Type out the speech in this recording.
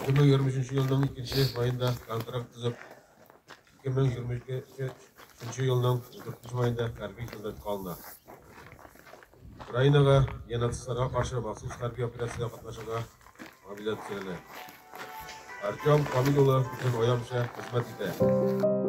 2023 елның 2 маенда контракт төзеп, 2023 елның 4 маенда хәрби хезмәткә алына. Украинага нацистларга каршы махсус хәрби операциядә катнашырга мобилизацияләнә. Артем Камил улы үзен аямыйча хезмәт итә.